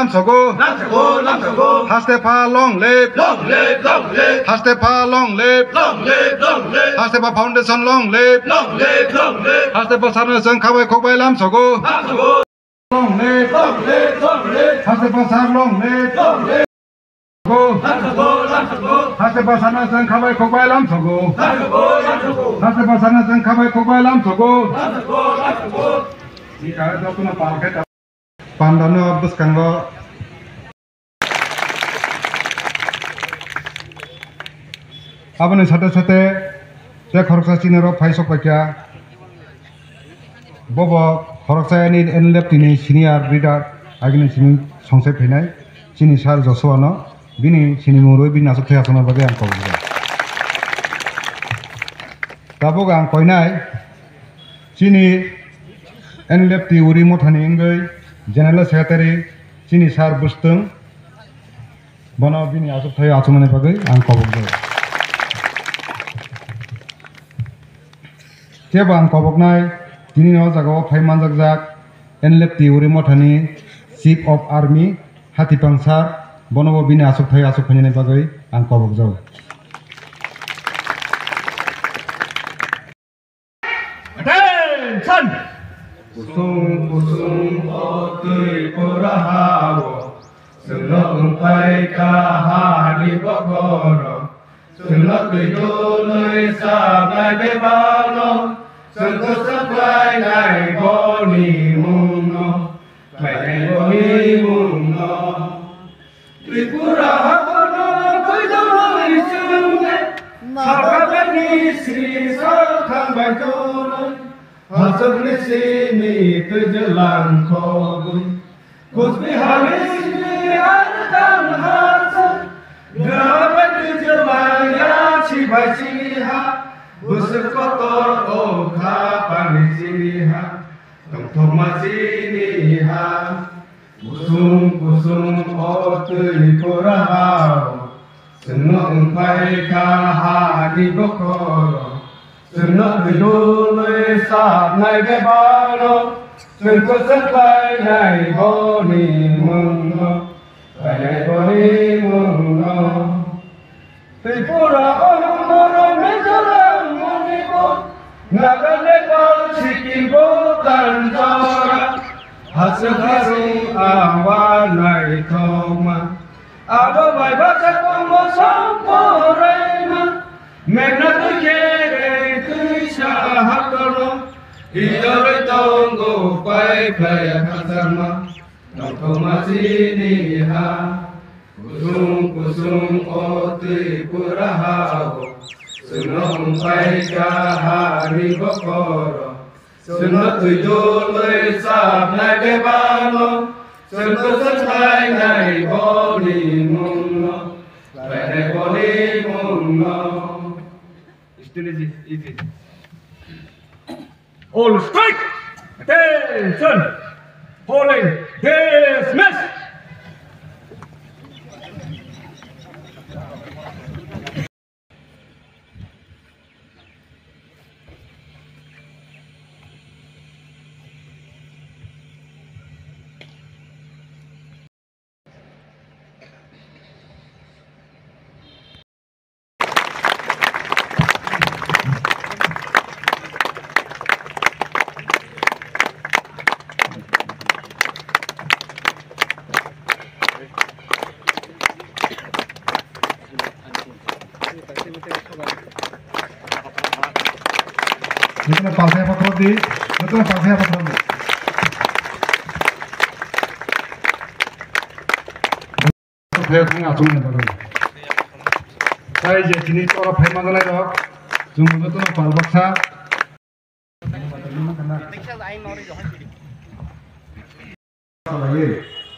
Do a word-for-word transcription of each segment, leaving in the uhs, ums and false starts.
Lamsogo. Lamsogo, lamsogo. Haste pha long live. Long live, long live. Haste pha long live. Long live, long live. Haste pha foundation long live. Long live, long live. Haste pha sana chwng khabai khokbai lamsogo. Lamsogo. Long live. Long live, long live. Haste pha sar long live. Long live. Go. Lamsogo, lamsogo. Haste pha sana chwng khabai khokbai lamsogo. Lamsogo, lamsogo. Haste pha sana chwng khabai khokbai lamsogo. Lamsogo, lamsogo. Ni kare to kuno pal khe ta. Pandano bwskango. Aboni sate sate tei khoroksa chini rok phai sok paikha. Bobo khoroksa yani N L F T ni senior leader agini simi songsai phainai chini sir Joshua no bini sini mung rwi bini aswk thai aswkna bagwi ang kok rijak. Tabuk ang koinai chini N L F T Uri Mothani wngwi General Secretary chini sir Bwstwng, bono bini achuk thaio achukmani bagwi ang kobokjak. Tebo ang koboknai tini o jagao phai manjakjak N L F T Uri Mothani Chief of Army Hatipang sir, bonobo bini achuk thaio achuk phainani bagwi ang kobokjak. Attention! Kusung kusung o twi pura ha-o, chwngno wngpai kha ha ni bokhoro. Chwngno twi dului sabnai bebano, chwng kwchak khlainai boni mungno, khlainai boni mungno. Tripura haborno koidoloi chwngno, Sabagani sri salthang bai doloi, hachwkni simi twijlang khogwi, Kusbihari simi arkan hachwk, grabai twijlang ya chibai chini ha, bwswk kotor o kha pani chini ha, tongthokma chini ha. Kusung kusung o twi pura ha-o, chwngno wngpai kha ha ni bokhoro. Chwngno twi dului sabnai bebano, chwng kwchak khlainai boni mungno, khlainai boni mungno. Tripura, Assam, Mizoram, Manipur, Nagaland, Nepal, Sikkim, Bhutan, Jora, hachwk hachwk awa naithokma. Abo bai bacha tongo samporaima, mena twi kere twisa hakono, idoroi tongo pai phlaiya khachangma. Tongthokma chini ha, kusung kusung o twi pura ha-o, chwngno wngpai kha ha ni bokhoro. Chwngno twi dului sabnai bebano, chwng kwchak khlainai boni mungno, khlainai boni mungno. Still easy, easy. All strike! Attention! Falling! Dismiss! Jotono palsa ya pathor di, jotono palsa ya pathor di. Phai thang achukmani bagwi. Tai je tini oro phai manjaknai rok, chwng jotono pal baksa.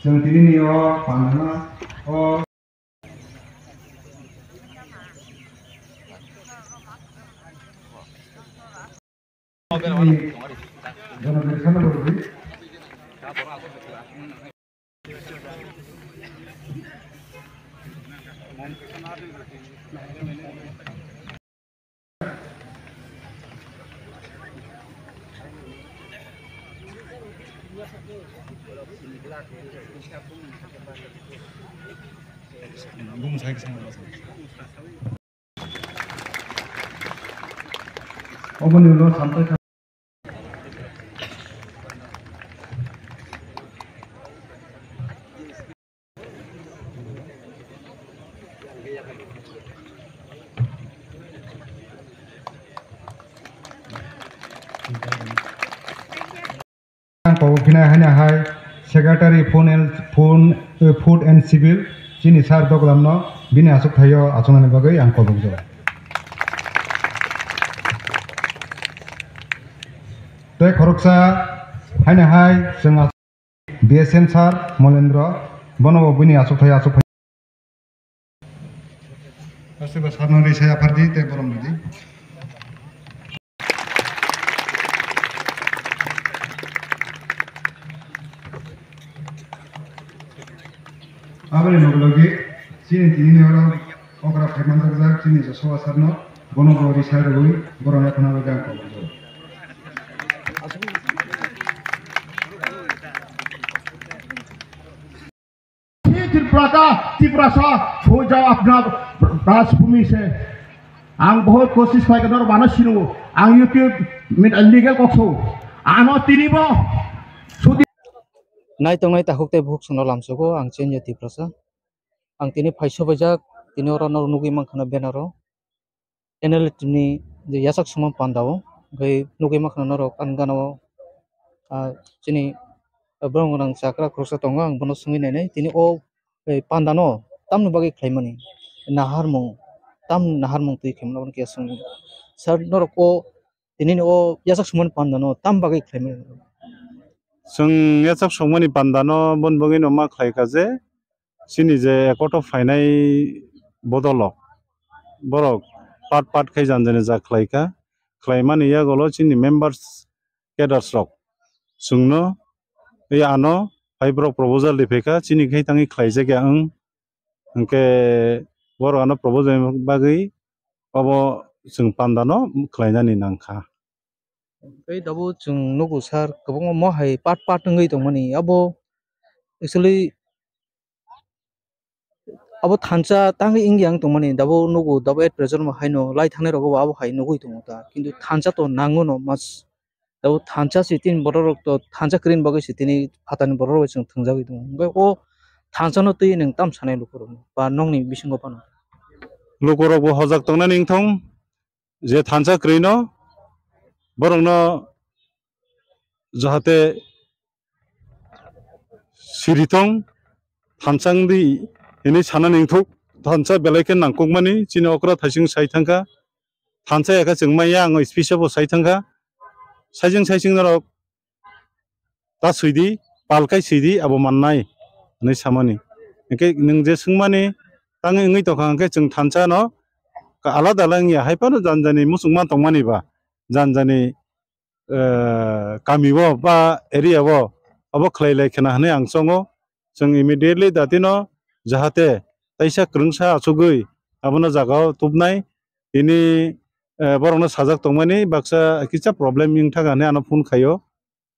Chwng tini ni o pal nangma o. Oboni ulo samtai Ang kok phina haino hai Secretary Food and, Food, eh, Food and Civil chini sir Doglam no bini achuk thaio achuknani bagwi ang kok jago. Tei khoroksa haino hai chwng B S M sir Molendra, bono bo bini achuk thai achuk phai. Aswk ba sir no risa yaphardi tei borom ridi. Aboni logi logi chini tini ni oro okra phai manjak jak chini Joshua sir no, bono bo risa rwui borok no khna bai jak. ये त्रिपुरा का, तिप्रासा हो जाओ अपना राजभूमि से। Ang बहुत कोशिश खाई कर बानो सिनु, ang YouTube में illegal को छो, आनो तिनी बो, सुदी। Nai tongnai takhuk tei bukhuk songno lamsogo, ang Chenjo Tiprasa. Ang tini phai sobaijak, tini oro norok nugwi mankha no banner o. N L F ni je yachak songmani panda o, hwnkhe nugwi mankha norok ani gana o, ah, chini borok gwnang chakra khoroksa tongo, ang bono swngwi nainai, tini o, eh, panda no tamni bagwi khlaimani, naharmung, tam naharmung twi khaimani, abono khe swngwi. Sir, norok o tini o yachak songmani panda no tam bagwi khlaimani? Chwng yachak songmani panda no boni bagwi no ma khlaikha je, chini je ekoto phainai bodolrok, borok part part khai jani jani ja khlaikha. Khlaimani yagulo chini members, cadres rok chwngno, tei ano hai borok proposal riphaikha, chini khai tangwi khlaijakya wng. Hwnkhe borok ano proposal bagwi obo chwng panda no khlainani nangkha. Tei tabuk chwng nugo sir, kwbangma mo hai part part wngwi tongmani. Abo actually abo thansa tangwi wngya wng tongmani. Tabuk nugo, tabuk at present mo haino lai thangnai rogo bo abo hai nugwi tongo ta. Kintu thansa to nango no mas. Tabuk thansa si tini borok rok to thansa kwrwini bagwi si tini phatani borok rok bai chwng thwngjagwi tongo. Hwnkhe o thansa no twi nwng tam sanai lukurok no ba nokni bisingo phano? Lukurok bo hojak tongnani wngthong. Je thansa kwrwino borokno jahate siri tong, thansa wngdi hinwi sanani wngthok. Thansa belai khe nangkukmani, chini okra thaising sai thangkha. Thansa yakha chwng manya, ang speech o bo sai thangkha. Saijing saijing norok ta swidi, palkai swidi, abo mannai, hinwi samani. Hwnkhe nwng je swngmani tangwi wngwi tongkha, hwnkhe chwng thansa no alada alada wngya, hai phano jani jani muchungma tongmani ba, jani jani, eh, kami o ba area o abo khlai lai khna hinwi ang chongo. Chwng immediately datino jahate taisa kwrwngsa achugwi abono jagao tubnai, tini, eh, borokno sajak tongmani baksa kisa problem wngthaka hinwi ano phone khaio.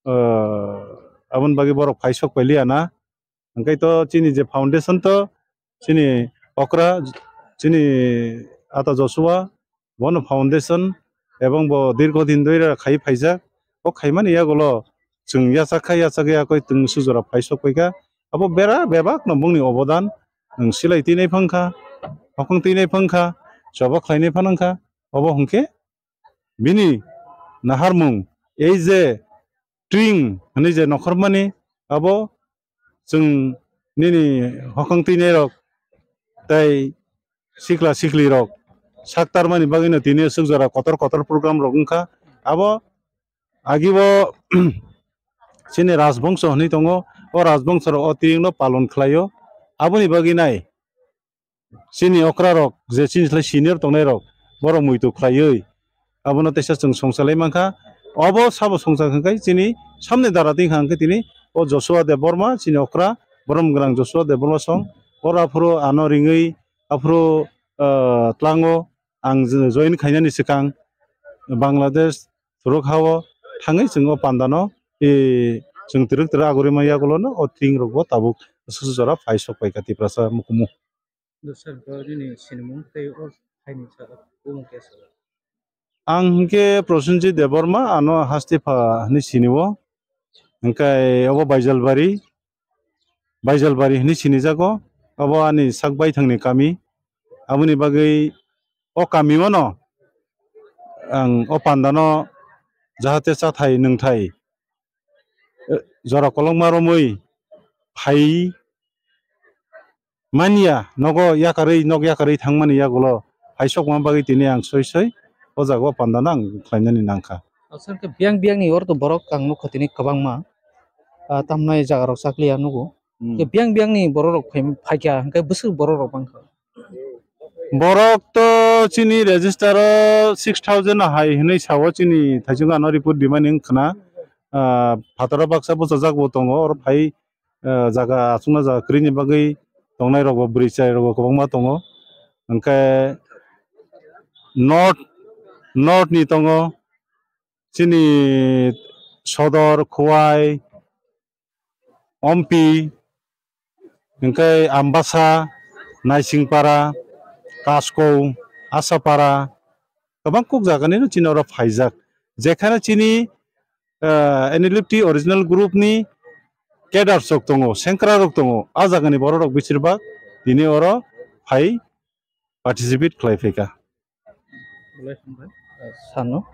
Ah, aboni bagwi borok phai sok pailiya na. Hwnkhe to chini je foundation to chini okra, chini ata Joshua, bono foundation ebong bo dirgho din dhoira khai phaijak. O khaimani yagulo chwng yachak kha, yachak ya koi twng sujora phai sok paikha. Abo bera bebak no bongni obodan, nwng silai twinai phangkha, hokhong twinai phangkha, choba khlainai phanangkha. Obo hwnkhe bini naharmung, ei je twing hinwi je nokhormani, abo chwng nini hokhong twinai rok tei sikla sikli rok sak tarmani bagwino tini aswk jora kotor kotor program rok wngkha. Abo agibo chini rajbongso hinwi tongo, o rajbongso rok o twing no palon khlaio. Aboni bagwi nai chini okra rok je chini slai senior tongnai rok, borok muitu khlaiwi abono teisa chwng songchalai mankha. Obo sabo songchar hwnkhe chini samni dara twi hwnkhe tini o Joshua Debbarma, chini okra borom gwnang Joshua Debbarma song, oro aphuru ano ringwi aphuru, ah, tlango ang join khainani swkang Bangladesh Thuruk hao thangwi chwng o pandano, e, Chwng twrwk twrwk agurima yagulono o tring rokbo tabuk swk jora phai sok paikha Tiprasa mukumu. Sir, bo nini sinimung tei o phaini saka bumung kesa. Ang hinkhe Prosenjit Debbarma, ano Hastipha hinwi sinio. Hinkhe obo Baijalbari, Baijalbari hinwi sinijago. Obo ani sak baithangni kami. Aboni bagwi o kamio no ang o pandano jahate chathai nwngthai, eh, jora kolokma romwi phai manya, nogo yakarwi, nok yakarwi thangmani yagulo phai sokma bagwi tini ang soi soi o jaga o pandano ang khlainani nangkha. Aswk khe biyang biyangni oro to borok ang nukha tini kwbangma, ah, tamnai jaga rok chakliya nugo. Hmm. Khe biyang biyangni borok rok phai-, phaikha, hwnkhe bwswk borok rok bangkha. Borok to chini register o six thousand hai hinwi sao, chini thaichung ano report dimani wngkhna. Ah, phataro baksa bwchajak bo tongo, oro phai, ah, jaga achukna jaga kwrwini bagwi tongnai rok bo, bwrwi chwrai rok bo kwbangma tongo. Hwnkhe north, north ni tongo, chini Sodor, Khowai, Ompi, hwnkhe Ambasa, Naisingpara, Kasko, Asapara, kwbang kuk jaganino chini oro phaijak. Jekhane chini, ah, N L F T original group ni cadre rok tongo, sengkra rok tongo, a jagani borok rok besir bak tini oro phai participate khlai phaikha. Belai hambai, eh, sano.